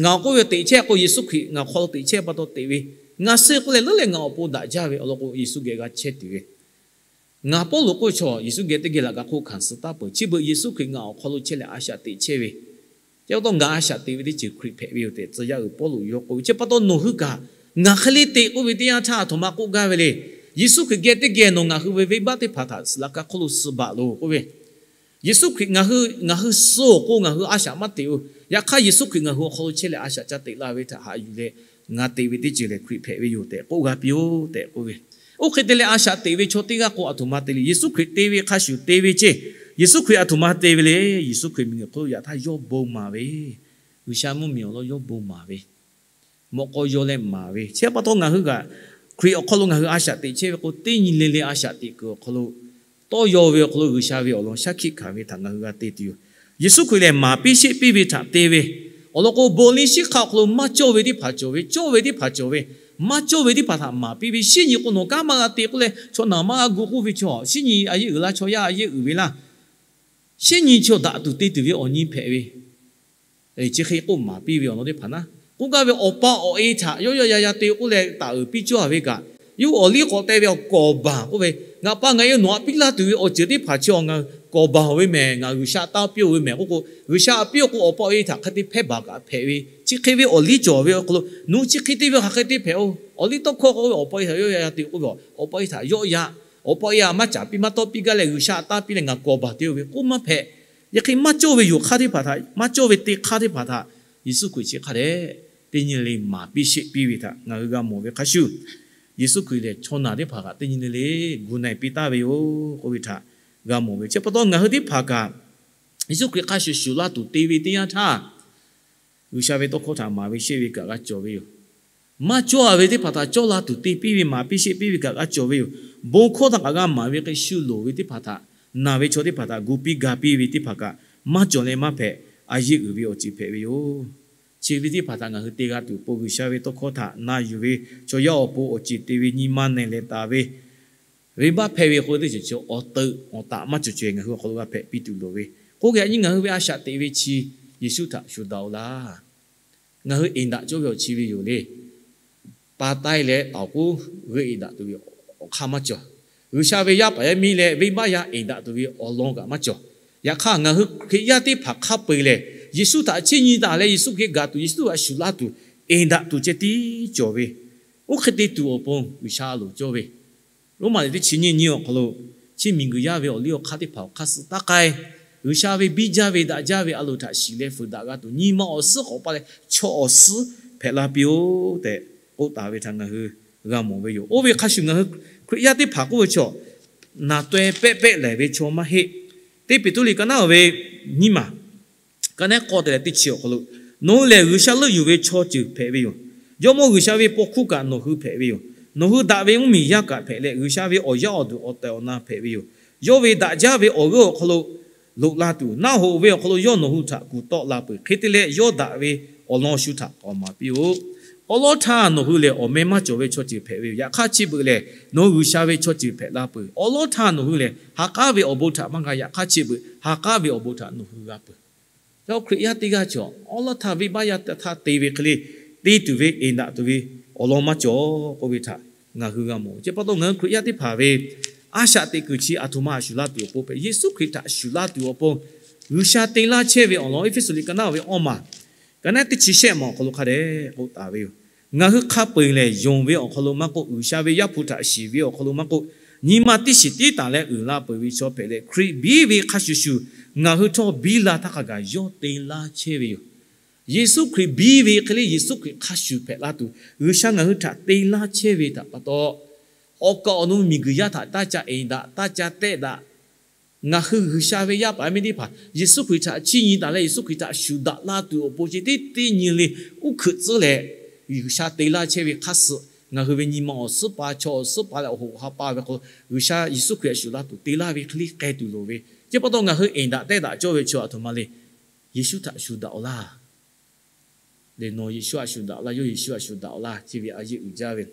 Ngaˬ k'oˆ ve teꞈ chehˇ k'o, Yeˍsuˆ Hkriꞈ ngaˬ awˬ hk'aw lo teꞈ chehˇ pa taw teꞈ ve. Ngaˬ suhˉ k'oˆ leh leuˉ leh ngaˬ awˬ pon daꞈ jaˇ ve awˬ lawn k'o, Yeˍsuˆ geh g'a chehˇ tuˬ ve. Ngaˬ Pawˇluꞈ k'oˆ ve chaw, Yeˍsuˆ geh teˇ geh laꞈ ka hk'oˆ hkanˍ suh taˍ peuˬ. Chi beuꞈ Yeˍsuˆ Hkriꞈ ngaˬ awˬ hk'aw lo chehˇ leh a shaꞈ teꞈ chehˇ ve, chi pa taw ngaˬ a shaꞈ teꞈ ve teˇ ceuˬ Hkriꞈ hpehꞈ ve yoˬ tehꞈ tcuh yaˇ uiˍ Pawˇluꞈ yawˇ k'oˆ ve. Chi pa taw nawˬ hui kaꞈ ngaˬ hk'e le teꞈ k'oˆ ve teˇ yanˇ htaˇ aˬ htoꞈ ma k'oˆ gaˇ ve le. Yeˍsuˆ Hkriꞈ geh teˇ geh nawˬ ngaˬ hui ve venˇbaˆ teˇ hpaˍ htaꞈ suhˍ laꞈ ka hk'oˆ lo suh baˬ loˬ k'oˆ ve. Yeˍsuˆ Hkriꞈ ngaˬ hui, ngaˬ hui suh-oˬ k'o ngaˬ hui a shaꞈ maˇ teꞈ-oˬ. Yaꞈ hk'aˇ Yeˍsuˆ Hkriꞈ ngaˬ hui awˬ hk'aw lo chehˇ leh a shaꞈ ca teꞈ la ve htaꞈ haꞈ yuˬ leh, ngaˬ teꞈ ve teˇ ceuˬ lehˬ Hkriꞈ hpehꞈ ve yoˬ tehꞈ k'oˆ g'a piˇ-oˆ tehꞈ k'oˆ ve. Oˇ hk'e te leh a shaꞈ teꞈ ve chaw teˇ g'aˇ k'o aˬ htoꞈ ma te le. Yeˍsuˆ Hkriꞈ te ve hk'a shuˍ te ve ceˇ. Yeˍsuˆ Hkriꞈ aˬ htoꞈ ma te ve le. Yeˍsuˆ Hkriꞈ miˬguiˬ hk'oˆ lo yaꞈ htaˇ yawˇ bon maˍ ve, G'uiˬsha mvuhˇmiˬ awˬ lawn yawˇ bon maˍ ve, mawꞈ k'aw yaw leh maˍ ve. Chi pa taw ngaˬ hui kaꞈ Hkriꞈ awˬ hk'aw lo ngaˬ hui a shaꞈ teꞈ chehˇ ve k'o, teˇ nyi le le a shaꞈ teꞈ kuiˬ awˬ hk'aw lo tawˇ yaw ve awˬ hk'aw lo G'uiˬsha ve awˬ lawn shaˉ hkiˆ hkanˍ ve htaꞈ ngaˬ hui g'a te tuˬ yoˬ. Yeˍsuˆ Hkriꞈ lehˬ maˍ piˇ sheˆ piˇ ve htaꞈ te ve. Awˬ lawn k'o, bon liˇ shiˉ hk'aˆ awˬ hk'aw lo maˇ cawˇ ve teˇ hpaˍ cawˬ ve, cawˇ ve teˇ hpaˍ cawˬ ve, maˇ cawˇ ve teˇ hpaˍ htaꞈ maˍ piˇ ve. Shinˉ nyi k'o nawˬ kanˉ maˇ g'a te k'oˆ leh chaw naˬ maˇ g'a gu k'oˆ ve chaw, shinˉ nyi a yeˇ uiˍ laˇ, chaw yaˇ a yeˇ uiˍ ve laˇ. Shinˉ nyi chaw daꞈ tuˬ te tuˬ ve awˬ nyi hpehꞈ ve. Chi hk'e k'oˆ maˍ piˇ ve awˬ lawn teˇ hpaˍ naˉ, k'oˆ gaˇ ve awˬ pa awˬ e htaꞈ yawˇ yawˇ ya ya te k'oˆ leh taˍ uiˍ piˇ cawˇ ve kaꞈ, yawˇ hui awˬ liˇ k'awꞈ te ve awˬ kawˍ baˬ k'oˆ ve, ngaˬ pa ngaˬ e nawˬ htaꞈ piˇ laˇ tuˬ ve awˬ ceuˬ teˇ hpaˍ chi awˬ ngaˬ kawˍ baˬ-oˬ ve mehˬ, ngaˬ G'uiˬsha taˇ piˇ-oˬ ve mehˬ k'oˆ k'o, G'uiˬsha htaꞈ piˇ-oˬ k'o awˬ pa awˬ e htaꞈ hk'e te hpehˇ baˬ kaꞈ hpehꞈ ve. Chi hk'e ve awˬ liˇ cawˬ ve awˬ hk'aw lo nawˬ hui chi hk'e te ve hk'aˬ hk'e te hpehꞈ-oˬ. Awˬ liˇ tawˇ hkawˇ k'oˆ ve awˬ pa awˬ e htaꞈ yawˇ ya ya te k'oˆ ve, awˬ pa awˬ e htaꞈ yawˇ ya, awˬ pa awˬ e htaꞈ maˇ caˍ piˇ maˇ tawˇ piˇ gaˇ leh G'uiˬsha htaꞈ taˇ piˇ leh ngaˬ kawˍ baˬ te-oˬ ve k'oˆ maˇ hpehꞈ. Yaꞈ hk'e maˇ cawˇ ve yoˬ hk'aˇ teˇ hpaˍ htaꞈ, maˇ cawˇ ve teˇ hk'aˇ teˇ hpaˍ htaꞈ Yeˍsuˆ Hkriꞈ chi hk'a dehꞈ teˇ nyi le maˍ piˇ sheˆ piˇ ve htaꞈ ngaˬ hui g'a mawˬ ve hk'a shuˍ, Yeˍsuˆ Hkriꞈ lehˬ chaw naˬ teˇ hpaˍ kaꞈ teˇ nyi le le gu na-e piˇ taˍ ve yoˬ k'oˆ ve htaꞈ g'a mawˬ ve. Chi pa taw ngaˬ hui teˇ hpaˍ kaꞈ Yeˍsuˆ Hkriꞈ hk'a shuˍ shuˍ laˇ tuˬ te ve teˇ yanˇ htaˇ, G'uiˬsha ve tawˇ hkawˇ htaꞈ maˍ ve sheˆ ve kaꞈ g'a cawˬ ve yoˬ. Maˇ cawˇ-a ve teˇ hpaˍ htaꞈ cawˇ la tuˬ te piˇ ve maˍ piˇ sheˆ piˇ ve kaꞈ g'a cawˬ ve yoˬ. Bon hkawˇ htaꞈ kaꞈ g'a maˍ ve hk'e shu loˍ ve teˇ hpaˍ htaꞈ, naˬ ve chaw teˇ hpaˍ htaꞈ gu piˇ ga piˇ ve teˇ hpaˍ kaꞈ maˇ cawˬ leh maˇ hpehꞈ, a yeˇ uiˍ ve awˬ ceuˬ hpehꞈ ve yoˬ. Chi ve teˇ hpaˍ htaꞈ ngaˬ hui te g'a tuˬ awˬ pon G'uiˬsha ve tawˇ hkawˇ htaꞈ na yuˬ ve, chaw yaˇ awˬ pon awˬ ceˬ te ve, nyi ma nehˬ leh taˍ ve, venˇbaˆ hpehˇ ve k'oˆ ve teˇ ceuˬ chi awˬ teuꞈ awˬ taꞈ maˇ cawˬ caweh ngaˬ hui awˬ hk'aw lo g'a hpehꞈ piˇ tuˬ loˍ ve. K'oˆ gaˇ nyi ngaˬ hui ve a shaꞈ teꞈ ve chi Yeˍsuˆ htaꞈ shuˍ daꞈ-oˬ laˇ. Ngaˬ hui eˍ daꞈ cawˇ ve awˬ chi ve yoˬ le. Pa taiˇ leh taoˍ k'oˉ g'euˆ eˍ daꞈ tuˬ ve awˬ hk'aˇ maˇ cawˬ. G'uiˬsha ve yaˇ paˍ yaˇ miˇ leh venˇbaˆ yaˇ eˍ daꞈ tuˬ ve awˬ lawn kaꞈ maˇ cawˬ. Yaꞈ hk'aˇ ngaˬ hui Hkriꞈ yaˇ teˇ hpaˍ hk'a peu-eˬ lehˬ, Yeˍsuˆ htaꞈ chiˇ nyi taˍ leh Yeˍsuˆ geh gaˬ tuˬ, Yeˍsuˆ htaꞈ shuˍ laˇ tuˬ eˍ daꞈ tuˬ ceh tiˉ cawˬ ve. Oˇ hk'e te tuˬ awˬ pon G'uiˬsha loˍ cawˇ ve. Roˉmaꞈ liꞈ teˇ chi nyiˇ nyiˇ awˬ hk'aw lo, chi miˬguiˬ yaˇ ve awˬ liˇ awˬ hk'aˇ teˇ hpaˍ awˬ hk'aˇ suh taˇ k'ai. G'uiˬsha ve biˇ jaˇ ve daꞈ jaˇ ve a loˍ htaꞈ shiˍ leh fuiˍ daꞈ g'a tuˬ, nyi ma awˬ suhˉ k'awꞈ pa leh chaw awˬ suhˉ hpehꞈ la piˇ-oˆ tehꞈ, k'oˆ taˍ ve htaꞈ ngaˬ hui g'a mawˬ ve yoˬ. Oˇ ve hk'a shuˍ ngaˬ hui Hkriꞈ yaˇ teˇ hpaˍ k'oˆ ve chaw, naˬ taweh pehˆ pehˆ lehˬ ve chaw maˇ heˆ. Teˇ Peˍtruˆ liꞈ ka naˉ ve nyiˇ maˬ ka naˉ k'awˇ te leh teˇ chi awˬ hk'aw lo, nawˬ hui lehˬ G'uiˬsha leuˆ yuˬ ve chaw ceuˬ hpehꞈ ve yoˬ. Jawˇmawˇ G'uiˬsha ve paw hkuˇ kaꞈ nawˬ hui hpehꞈ ve yoˬ. Nawˬ hui daꞈ ve mvuhˇmiˬ yaˇ kaꞈ hpehꞈ leh, G'uiˬsha ve awˬ yaˇ awˬ duˬ awˬ tehˬ awˬ na hpehꞈ ve yoˬ. Yawˇ ve daꞈ jaˇ ve awˬ g'euˆ awˬ hk'aw lo loꞈ la tuˬ, naˆ hoꞈ ve awˬ hk'aw lo yawˇ nawˬ hui htaꞈ kuˬ tawˆ la peuˬ. Hk'e te leh, yawˇ daꞈ ve awˬ lawn shu htaꞈ k'awꞈ maˍ piˇ-oˆ. Awˉ lawˉ htaˇ nawˬ hui lehˬ awˬ meh maˇ cawˬ ve chaw ceuˬ hpehꞈ ve yoˬ. Yaꞈ hk'aˇ chi beuꞈ lehˬ, nawˬ hui G'uiˬsha ve chaw ceuˬ hpehꞈ la peuˬ. Awˉ lawˉ htaˇ nawˬ hui lehˬ ha k'aˉ ve awˬ bon htaꞈ maˇ g'a. Yaꞈ hk'aˇ chi beuꞈ ha k'aˉ ve awˬ bon htaꞈ nawˬ hui g'a peuˬ. Chaw Hkriꞈ yaˇ teˇ g'aˇ cawˬ awˉ lawˉ htaˇ venˇbaˆ yaˇ htaˇ te ve hk'e le, te tuˬ ve, eˍ daꞈ tuˬ ve awˬ lawn maˇ cawˬ k'oˆ ve htaꞈ ngaˬ hui g'a mawˬ. Chi pa taw ngaˬ hui Hkriꞈ yaˇ teˇ hpaˍ ve a shaꞈ teꞈ kuiˬ chi aˬ htoꞈ ma shuˍ laˇ tuˬ awˬ pon hpehꞈ, Yeˍsuˆ Hkriꞈ htaꞈ shuˍ laˇ tuˬ awˬ pon G'uiˬsha te laˇ chehˇ ve awˬ lawn, Eˇfeˇsuꞈ liꞈ ka naˉ ve awˇ maˬ ka naˉ teˇ chi shehˆ maˬ awˬ hk'aw lo hk'a dehꞈ k'oˆ taˍ ve yoˬ. Ngaˬ hui hk'a peu-eˬ lehˬ, yonˍ ve awˬ hk'aw lo maˇ k'oˆ, G'uiˬsha ve Yaˇ hpu htaꞈ shiˍ ve awˬ hk'aw lo maˇ k'oˆ, nyi ma teˇ shiˍ tiˉ taˍ leh uiˍ la peuˬ ve chaw hpehꞈ leh, Hkriꞈ biˇ ve hk'a shuˍ shuˍ ngaˬ hui htawˇ biˇ la htaˇ hk'a gaˬ yawˇ te laˇ chehˇ ve yoˬ. Yeˍsuˆ Hkriꞈ biˇ ve hk'e le, Yeˍsuˆ Hkriꞈ hk'a shuˍ hpehꞈ la tuˬ G'uiˬsha ngaˬ hui htaꞈ te laˇ chehˇ ve htaꞈ pa taw, awˬ kaˍ awˬ nu miˬguiˬ yaˇ htaꞈ taˇ ca eˍ daꞈ, taˇ ca tehˆ daꞈ. Ngaˬ hui G'uiˬsha ve yaˇ paˍ yaˇ miˇ teˇ hpaˍ Yeˍsuˆ Hkriꞈ htaꞈ chiˇ nyi taˍ leh, Yeˍsuˆ Hkriꞈ htaꞈ shuˍ daꞈ la tuˬ awˬ pon chi teˇ teˇ nyi le uˉ hkeuꞈ tcuhˉ leh, G'uiˬsha te laˇ chehˇ ve hk'a suh ngaˬ hui ve nyi ma awˬ suhˉ pa, chaw awˬ suhˉ pa leh awˬ hoꞈ ha pa ve k'o, G'uiˬsha Yeˍsuˆ Hkriꞈ htaꞈ shuˍ laˇ tuˬ te laˇ ve hk'e le k'ai tuˬ loˍ ve. Chi pa taw ngaˬ hui eˍ daꞈ tehˆ daꞈ cawˇ ve chaw aˬ htoꞈ ma le, Yeˍsuˆ htaꞈ shuˍ daꞈ-oˬ laˇ. Lehˬ, nawˬ Yeˍsuˆ htaꞈ shuˍ daꞈ-oˬ laˇ, yawˇ Yeˍsuˆ htaꞈ shuˍ daꞈ-oˬ laˇ, chi ve a yeˇ uiˍ jaˇ ve.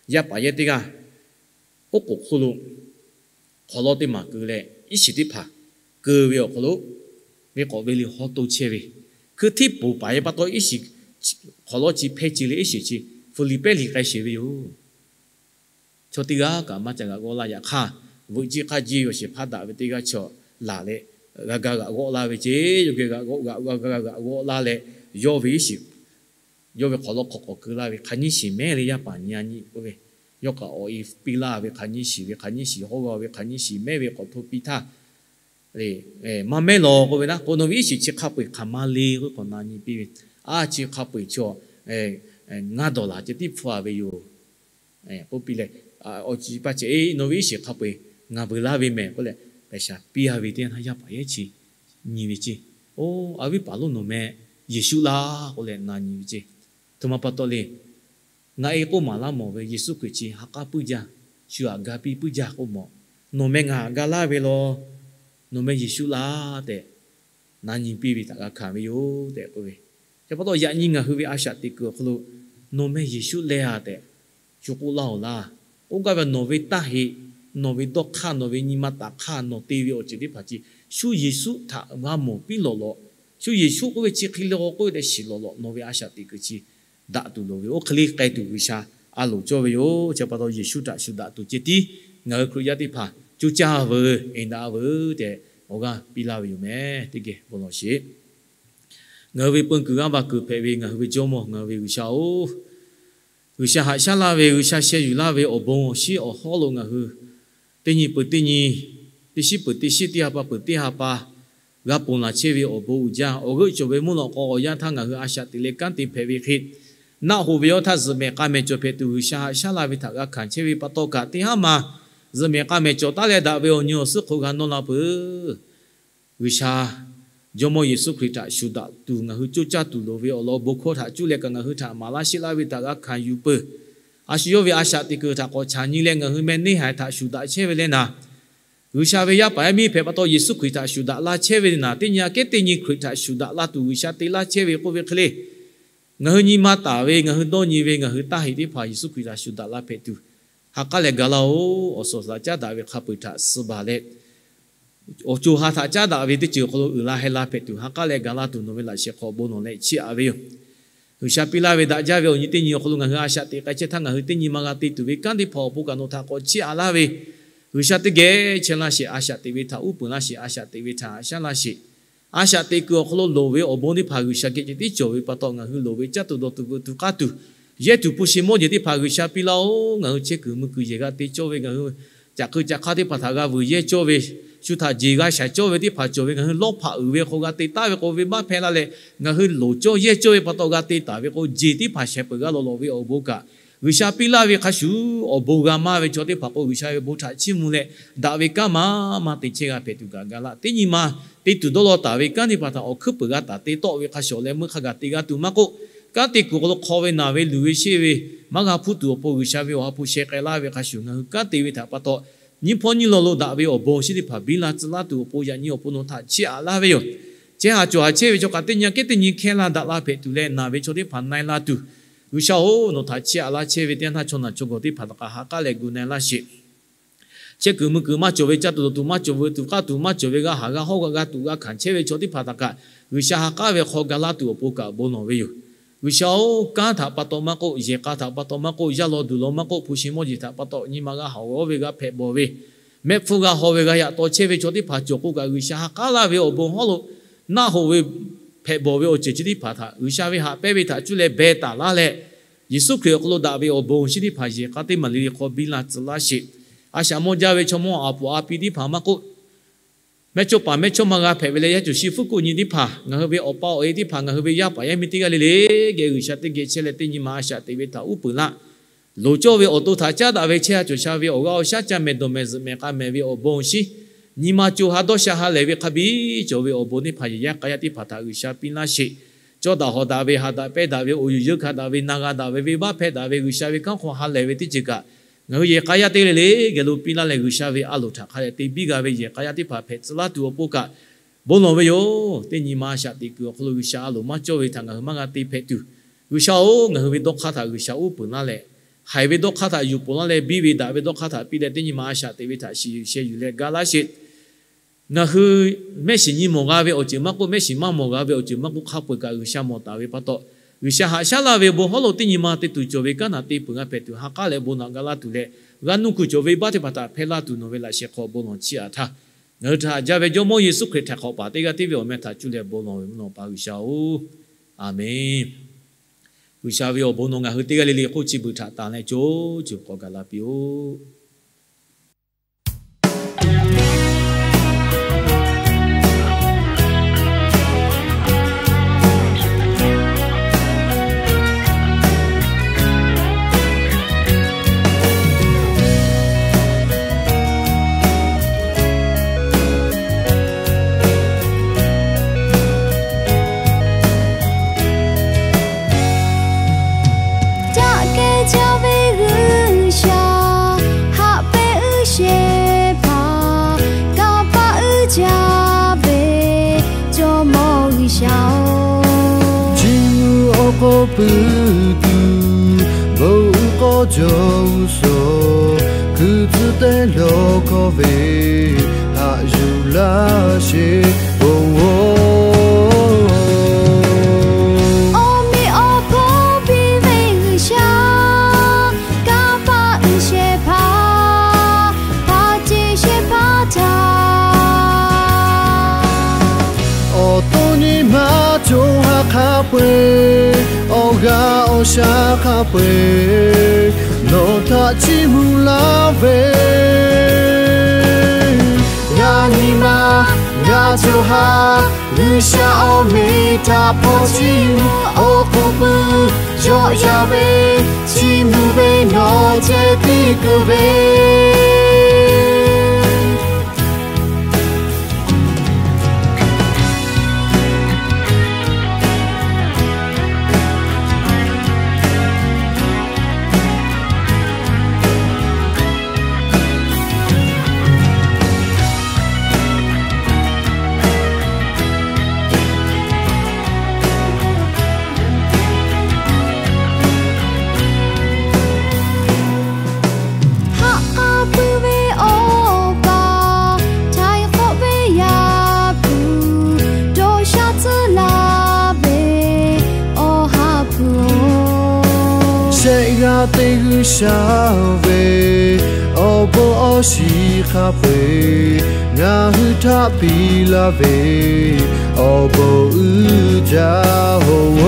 Yaˇ paˍ yaˇ teˇ g'aˇ oˉ k'oˍ hk'oˆ lo hk'awꞈ lawˉ teˇ maˬ keu leh, iˉ shiˍ teˇ hpaˍ keu ve awˬ hk'aw lo, venˇ k'awꞈ venˇ le hawˉ toˇ chehˇ ve, hkui htiˇ poˬ paˍ yaˇ pa taw iˉ shiˍ hk'awꞈ lawˉ chi hpehˇ ce le, iˉ shiˍ chi Fuˍ liˍ pehˇ liˍ k'ai sheˍ ve yoˬ. Chaw teˇ g'aˇ kaꞈ maˇ ca g'aꞈ g'awˇ laˇ. Yaꞈ hk'aˇ, veuꞈ jiˇ hk'aˇ jiˇ ve awˬ shehˍ hpaˇ daꞈ ve teˇ g'aˇ chaw laˬ leh, g'a ga g'aꞈ g'awˇ laˇ ve ceˇ. Yawˇ geh g'aꞈ g'awˇ g'aꞈ g'awˇ g'a ga g'aꞈ g'awˇ laˇ leh, yawˇ ve iˉ shiˍ, yawˇ ve hk'awꞈ lawˉ hk'awꞈ k'awꞈ keu laˇ ve hk'a nyiˇ shiˍ mehˉ le yaˇ paˍ nyi a nyi k'oˆ ve, yawˇ kaꞈ awˬ e piˇ laˇ ve hk'a nyiˇ shiˍ ve, hk'a nyiˇ shiˍ hawˉ g'aw ve, hk'a nyiˇ shiˍ mehˉ ve k'awꞈ hto piˇ htaˇ, maˇ mehˉ lawˬ k'oˆ ve naˉ k'o, nawˬ ve iˉ shiˍ chi hk'a peu-eˬ hk'aˬ ma le k'oˆ k'awꞈ na nyi piˇ ve, a chi hk'a peu-eˬ chaw ngaˇ dawˬ laˬ ceh tiˉ hpfuhˇ a ve yoˬ. K'oˆ piˇ leh, awˬ ciˉ paˇ ceh, nawˬ ve iˉ shiˍ hk'a peu-eˬ ngaˬ veuꞈ laˇ ve mehˍ k'oˆ leh, pehˬ shaˍ piˇ a ve teˇ yanˇ htaˇ yaˇ paˍ yehˉ chi nyi ve ceˇ. Oˇ, a viˉ paˍ lonˉ, nawˬ meh Yeˍsuˆ laˇ k'oˆ leh na nyi ve ceˇ. Htoꞈ ma pa taw le. Ngaˬ e k'oˆ maˍ laˇ mawˬ ve, Yeˍsuˆ Hkriꞈ chi ha k'aˉ puiˉ jaˇ, shu aꞈ ga piˇ puiˉ jaˇ k'oˆ mawˬ. Nawˬ meh ngaˬ aꞈ ga laˇ ve law. Nawˬ meh Yeˍsuˆ laˇ tehꞈ na nyi piˇ ve htaꞈ g'a hkanˍ ve yoˬ tehꞈ k'oˆ ve. Chi pa taw yaꞈ nyi ngaˬ hui ve a shaꞈ teꞈ kuiˬ awˬ hk'aw lo, nawˬ meh Yeˍsuˆ leh a tehꞈ shu k'oˆ laˇ-oˬ laˇ. K'oˆ gaˇ ve, nawˬ ve taˇ heꞈ, nawˬ ve dawˇ hk'aˇ, nawˬ ve nyi ma taˍ hk'aˇ, nawˬ te ve awˬ ceuˬ teˇ hpaˍ chi shu Yeˍsuˆ htaꞈ g'a mawˬ piˇ lawꞈ lawꞈ, shu Yeˍsuˆ k'oˆ ve chi hk'e le k'oˆ ve tehꞈ shiˍ lawꞈ lawꞈ, nawˬ ve a shaꞈ teꞈ kuiˬ chi daꞈ tuˬ loˍ ve, oˇ hk'e le k'ai tuˬ G'uiˬsha a loˍ cawˇ ve yoˬ. Chi pa taw Yeˍsuˆ htaꞈ shu daꞈ tuˬ ceh tiˉ ngaˬ hui Hkriꞈ yaˇ teˇ hpaˍ coˇ caˇ veuˬ, eˍ daꞈ veuˬ tehꞈ awˬ g'aˇ piˇ laˇ ve yoˬ meh. Teˇ geh bon lawˬ sheˍ. Ngaˬ hui ve peu kuiˬ g'aˇ va kuiˬ hpehꞈ ve ngaˬ hui ve Jawˇmawˇ, ngaˬ hui ve G'uiˬsha-oˬ, G'uiˬsha haꞈ shaˉ laˇ ve, G'uiˬsha sheh yuˬ laˇ ve awˬ bon awˬ shinˉ awˬ hawˉ lo ngaˬ hui teˇ nyi peuˬ teˇ nyi, teˇ shinˉ peuˬ teˇ shinˉ, teˇ ha pa peuˬ teˇ ha pa g'a ponˬ laˬ chehˇ ve awˬ bon uiˍ jaˇ. Awˬ g'euˆ cawˬ ve mvuhˇ lawꞈ k'aw awˬ yanˇ htaˇ ngaˬ hui a shaꞈ teꞈ leh kanˉ te hpehꞈ ve hk'e, naˆ hoꞈ ve awˬ htaˇ zuhꞈ mehˍ k'a mehˍ cawˬ hpehꞈ tuˬ G'uiˬsha haꞈ shaˉ laˇ ve htaꞈ g'a hkanˍ chehˇ ve pa taw kaꞈ, teˇ haˉ ma zuhꞈ mehˍ k'a mehˍ cawˬ taˉ leh daꞈ ve awˬ nyi awˬ suhˉ hk'oˆ g'a nawˇ la peuˬ. G'uiˬsha Jawˇmawˇ Yeˍsuˆ Hkriꞈ htaꞈ shuˍ daꞈ tuˬ ngaˬ hui coˇ caˇ tuˬ loˍ ve awˬ lawn bon hkawˇ htaꞈ cuˇ leh kaꞈ ngaˬ hui htaꞈ maˍ laˇ sheˆ laˇ ve htaꞈ g'a hkanˍ yuˬ peuˬ. A shu yawˇ ve a shaꞈ teꞈ kuiˬ htaꞈ k'awꞈ chaꞈ nyi leh ngaˬ hui meh neˇ haiˬ htaꞈ shuˍ daꞈ chehˇ ve leh naˍ, G'uiˬsha ve yaˇ paˍ yaˇ miˇ hpehꞈ pa taw Yeˍsuˆ Hkriꞈ htaꞈ shuˍ daꞈ la chehˇ ve naˍ, teˇ nyi aꞈ kehˉ teˇ nyi Hkriꞈ htaꞈ shuˍ daꞈ la tuˬ G'uiˬsha te laˇ chehˇ ve k'oˆ ve hk'e le, ngaˬ hui nyi ma taˍ ve, ngaˬ hui dawˇ nyi ve, ngaˬ hui taˇ heꞈ teˇ hpaˍ Yeˍsuˆ Hkriꞈ htaꞈ shuˍ daꞈ la hpehꞈ tuˬ, ha k'aˉ leh ga laˇ-oˬ. Awˬ suhˍ awˬ shaˍ caˉ daꞈ ve hk'a peu-eˬ htaꞈ suh baˬ leh, awˬ co ha htaꞈ caˉ daꞈ ve teˇ ceuˬ awˬ hk'aw lo uiˍ la heh la hpehꞈ tuˬ, ha k'aˉ leh ga laˇ tuˬ nawˬ ve laꞈ shehˍ hk'aw bon lawˬ leh chiˇ aꞈ ve yoˬ. G'uiˬsha piˇ laˇ ve daꞈ jaˇ ve awˬ nyi teˇ nyi awˬ hk'aw lo ngaˬ hui a shaꞈ teꞈ k'ai chehˇ htaˇ, ngaˬ hui teˇ nyi ma g'a te tuˬ ve kanˉ teˇ hpaˍ awˬ pon kaꞈ nawˬ htaꞈ k'awꞈ chiˇ aꞈ laˇ ve, G'uiˬsha teˇ geh chehˇ laˇ sheˍ. A shaꞈ teꞈ ve htaꞈ uˉ peunˍ laˇ sheˍ. A shaꞈ teꞈ ve htaꞈ haꞈ shaˉ laˇ sheˍ. A shaꞈ teꞈ kuiˬ awˬ hk'aw lo loˍ ve awˬ bon teˇ hpaˍ G'uiˬsha geh ceh tiˉ cawˬ ve pa taw, ngaˬ hui loˍ ve caˇ tuˬ dawˬ tuˬ veuꞈ tuˬ k'aˇ tuˬ, yehˇ tuˬ hpu shi mawˇ jeˬ teˇ hpaˍ G'uiˬsha piˇ laˇ-oˬ. Ngaˬ hui chehˇ kuiˬ mui kuiˬ yehˬ g'a te cawˇ ve, ngaˬ hui caꞈ keu caꞈ hk'aˇ teˇ hpaˍ htaꞈ g'a vuiˬ yehˇ cawˇ ve, shu htaꞈ jeˬ g'a shaˍ cawˇ ve teˇ hpaˍ cawˬ ve, ngaˬ hui lawˇ hpaꞈ uiˍ ve hk'aw g'a te taˍ ve k'o, venˇbaˆ hpehˇ laˇ leh ngaˬ hui loˍ cawˇ yehˇ cawˇ ve pa taw g'a te taˍ ve k'o, jeˬ teˇ hpaˍ shehˍ peuˬ g'a lawˬ lawˬ ve awˬ bon kaꞈ, G'uiˬsha piˇ laˇ ve hk'a shuˍ, awˬ bon g'a maˇ ve chaw teˇ hpaˍ k'o, G'uiˬsha ve bon htaꞈ chiˇ mvuh leh, daꞈ ve kanˉ maˇ maˇ te chehˇ g'a hpehꞈ tuˬ kaꞈ ga laˇ. Teˇ nyi ma te tuˬ dawˇ law taˍ ve kanˉ teˇ hpaˍ htaꞈ awˬ hkuiˉ peuˬ g'a taˍ te tawˆ ve hk'a shuˍ leh, meuˇ hk'a gaˬ te g'a tuˬ maˇ k'oˆ, kanˉ te kuiˬ awˬ hk'aw lo hk'aw ve naˬ ve luˬ ve sheˆ ve maˇ g'a hpuˇ tuˬ awˬ pon G'uiˬsha ve awˬ ha hpu sheh k'ai laˇ ve hk'a shuˍ, ngaˬ hui kanˉ te ve htaꞈ pa taw nyiˇ hpawˇ nyiˇ law lo daꞈ ve awˬ bon awˬ shinˉ teˇ hpaˍ biˇ la tcuh laˇ tuˬ awˬ pon, yaꞈ nyi awˬ pon nawˬ htaꞈ chiˇ aꞈ laˇ ve yoˬ. Chehˇ haˍ cawˬ haˍ chehˇ ve chaw kaꞈ teˇ nyi aꞈ kehˉ teˇ nyi hkehˇ laˇ daꞈ la hpehꞈ tuˬ leh, naˬ ve chaw teˇ hpaˍ na-e la tuˬ, G'uiˬsha-oˬ, nawˬ htaꞈ chiˇ aꞈ laˇ chehˇ ve teˇ yanˇ htaˇ, chaw naˬ chaw gawˬ teˇ hpaˍ htaꞈ kaꞈ ha k'aˉ leh gu na-e laˇ sheˍ. Chehˇ kuiˬ mui kuiˬ maˇ cawˬ ve, caˇ tuˬ dawˬ tuˬ maˇ cawˬ ve, tuꞈ k'aˇ tuˬ maˇ cawˬ ve, g'a haˍ g'a hawˉ g'a tuꞈ g'a hkanˍ chehˇ ve chaw teˇ hpaˍ htaꞈ kaꞈ G'uiˬsha ha k'aˉ ve hk'aw ga laˇ tuˬ awˬ pon kaꞈ bon lawˬ ve yoˬ. G'uiˬsha-oˬ, kanˉ htaꞈ pa taw maˇ k'oˆ, yehˬ k'a htaꞈ pa taw maˇ k'oˆ, yaˇ law duˬ law maˇ k'oˆ, hpu shi mawˇ jeˬ htaꞈ pa taw nyi ma g'a haˍ g'awˇ ve g'a hpehꞈ bawˬ ve, mehˆ hpfuhˇ g'a haw ve g'a yaꞈ taw chehˇ ve chaw teˇ hpaˍ cawˬ k'o kaꞈ, G'uiˬsha ha k'aˉ laˇ ve awˬ bon hawˉ lo naˆ hoꞈ ve hpehꞈ bawˬ ve awˬ ceuˬ chi teˇ hpaˍ htaꞈ G'uiˬsha ve haꞈ pehnˇ ve htaꞈ cuˇ leh beh taˍ laˇ leh, Yeˍsuˆ Hkriꞈ awˬ hk'aw lo daꞈ ve awˬ bon awˬ shinˉ teˇ hpaˍ yehˬ k'a teˇ maˬ le le hk'aw biˇ la tcuh laˇ sheˍ. A shaꞈ mawˇ jaˇ ve chaw mawˇ a puˍ a pi teˇ hpaˍ maˇ k'oˆ, mehˇchawˇpaˍ mehˇchawˇma g'a hpehꞈ ve leh, yaˇ cawˬ shi hpfuhˇ kuˆ nyi teˇ hpaˍ, ngaˬ hui ve awˬ pa awˬ e teˇ hpaˍ, ngaˬ hui ve yaˇ paˍ yaˇ miˇ teˇ g'aˇ le le geh G'uiˬsha teˇ geh chehˇ leh, teˇ nyi ma a shaꞈ teꞈ ve htaꞈ uˉ peunˍ laˇ. Loˍ cawˇ ve awˬ to htaꞈ caˉ daꞈ ve chehˇ a cawˬ sha ve awˬ g'aˇ awˬ shaˉ caˇ mehˍ dawˬ mehˍ zuhꞈ mehˍ k'a mehˍ ve awˬ bon awˬ shinˉ, nyi ma co ha dawˇ sha ha lehˬ ve hk'a biˇ cawˬ ve awˬ bon teˇ hpaˍ yehˬ yaˇ k'a yaˇ teˇ hpaˍ htaꞈ G'uiˬsha piˇ laˇ sheˍ. Cawˇ daꞈ hawˍ daꞈ ve, haꞈ daꞈ pehnˇ daꞈ ve, awˬ yuˬ yeunˇ hkanˍ daꞈ ve, na g'a daꞈ ve, venˇbaˆ hpehˇ daꞈ ve, G'uiˬsha ve kanˉ hk'aw ha lehˬ ve teˇ ceuˬ kaꞈ, ngaˬ hui yehˬ k'a yaˇ teˇ g'aˇ le le geh lo piˇ laˇ leh, G'uiˬsha ve a loˍ htaꞈ hk'a dehꞈ te biˇ g'a ve yehˬ k'a yaˇ teˇ hpaˍ hpehꞈ tcuh laˇ tuˬ awˬ pon kaꞈ bon lawˬ ve yoˬ. Teˇ nyi ma a shaꞈ teꞈ kuiˬ awˬ hk'aw lo G'uiˬsha a loˍ maˇ cawˇ ve htaꞈ ngaˬ hui maˇ g'a te hpehꞈ tuˬ, G'uiˬsha-oˬ, ngaˬ hui ve dawˇ hk'aˇ htaꞈ G'uiˬsha uˉ peunˍ laˇ leh, haiˬ ve dawˇ hk'aˇ htaꞈ yuˬ ponˬ laˇ leh, biˇ ve daꞈ ve dawˇ hk'aˇ htaꞈ piˇ leh, teˇ nyi ma a shaꞈ teꞈ ve htaꞈ shiˍ yuˬ sheh yuˬ leh ga laˇ sheˍ. Ngaˬ hui mehˆ shiˍ nyi mawˬ g'a ve awˬ ceuˬ maˇ k'oˆ, mehˆ shiˍ maˇ mawˬ g'a ve awˬ ceuˬ maˇ k'oˆ, hk'a peu-eˬ kaꞈ G'uiˬsha mawˬ taˍ ve pa taw, G'uiˬsha haꞈ shaˉ laˇ ve bon hawˉ lo teˇ nyi ma te tuˬ cawˬ ve kanˉ htaꞈ te peuˬ g'a hpehꞈ tuˬ, ha k'aˉ leh bon naꞈ ga laˇ tuˬ leh, g'aˇ nuˇ kuiˬ cawˬ ve baˆ teˇ hpaˍ htaꞈ hpehˇ laˇ tuˬ nawˬ ve laꞈ sheh hk'aw bon lawˬ chiˇ aꞈ htaˇ, ngaˬ hui htaꞈ haꞈ jaˇ ve Jawˇmawˇ Yeˍsuˆ Hkriꞈ htaꞈ hk'awꞈ paˍ teˇ g'aˇ teˇ ve awˬ meh htaꞈ cuˇ leh bon lawˬ ve mvuhˇ naw pa G'uiˬsha-oˬ, Aˍmenˍ. G'uiˬsha ve awˬ bon nawˬ ngaˬ hui teˇ g'aˇ le le hk'oˆ chi beuꞈ htaꞈ tanˬ leh co co k'awꞈ gaˬ la piˇ-oˆ. Caˆ kehˉ jaˇ ve G'uiˬsha, haꞈ pehnˇ uiˍ shehˍ hpaˍ, kanˇ paˆ uiˍ jaˇ ve Jawˇmawˇ G'uiˬsha-oˬ, chi mvuh awˬ k'aw puiˉ tuˬ bon uiˍ k'aw jawˬ-oˬ suh, kuiˬ tcuh teˇ lawˬ hkawˇ ve haꞈ yuˬ laˇ sheˍ ponˬ-oˬ. Awˬ meꞈ awˬ hponˇ piˇ ve G'uiˬsha, kanˇ paˆ uiˍ shehˍ hpaˍ, hpaˍ ceˬ shehˍ hpaˇ htaꞈ awˬ to nyi ma co ha hk'a peu-eˬ, awˬ g'aˇ awˬ shaˉ hk'a peu-eˬ, nawˬ htaꞈ chiˇ mvuh laˇ ve, g'a nyi ma g'a co ha, G'uiˬsha awˬ meꞈ htaꞈ hpaw chiˇ mvuh awˬ k'aw puiˉ cawˬ yaˇ ve, chiˇ mvuh ve nawˬ ceh tiˉ keu ve Haꞈ k'a puiˉ ve awˬ pa, htaiˍ hk'awꞈ ve Yaˇ hpu, dawˇ sha tcuhˉ laˇ ve Awˬ ha hpu-oˬ, shehˆ g'aˇ teˇ G'uiˬsha ve awˬ bon awˬ shiˍ hk'a peu-eˬ, ngaˬ hui htaꞈ piˇ laˇ ve awˬ bon uiˍ jaˇ-oˬ.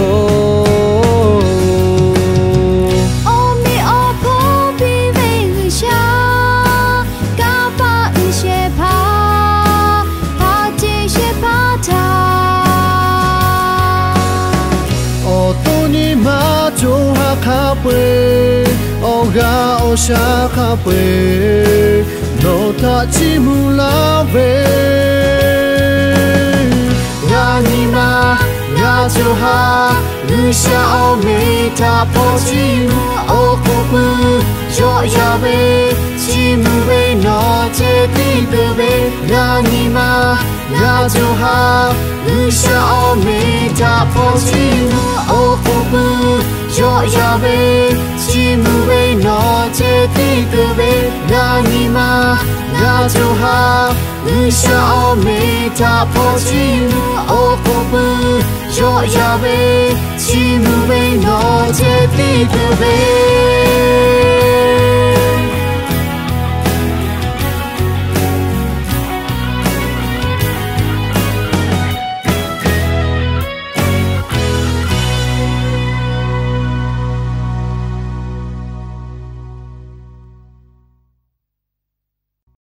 Awˬ meꞈ awˬ hponˇ piˇ ve G'uiˬsha, kanˇ paˆ uiˍ shehˍ hpaˍ, hpaˍ ceˬ shehˍ hpaˇ htaꞈ awˬ to nyi ma co ha hk'a peu-eˬ, G'a awˬ shaˉ hk'a peu-eˬ nawˬ htaꞈ chiˇ mvuh laˇ ve, g'a nyi ma g'a cawˬ ha, G'uiˬsha awˬ meꞈ htaꞈ hpaw chiˇ mvuh awˬ k'oˍ pui yawˆ yan ve, chiˇ mvuh ve nawˬ ceh tiˉ keu ve, g'a nyi ma g'a cawˬ ha, G'uiˬsha awˬ meꞈ htaꞈ hpaw chiˇ mvuh awˬ k'oˍ pui yawˆ yan ve, chiˇ mvuh ve nawˬ ceh tiˉ keu ve, g'a nyi ma g'a cawˬ ha, G'uiˬsha awˬ meꞈ htaꞈ hpaw chiˇ mvuh awˬ k'oˍ pui yawˆ yan ve, chiˇ mvuh ve nawˬ ceh tiˉ keu ve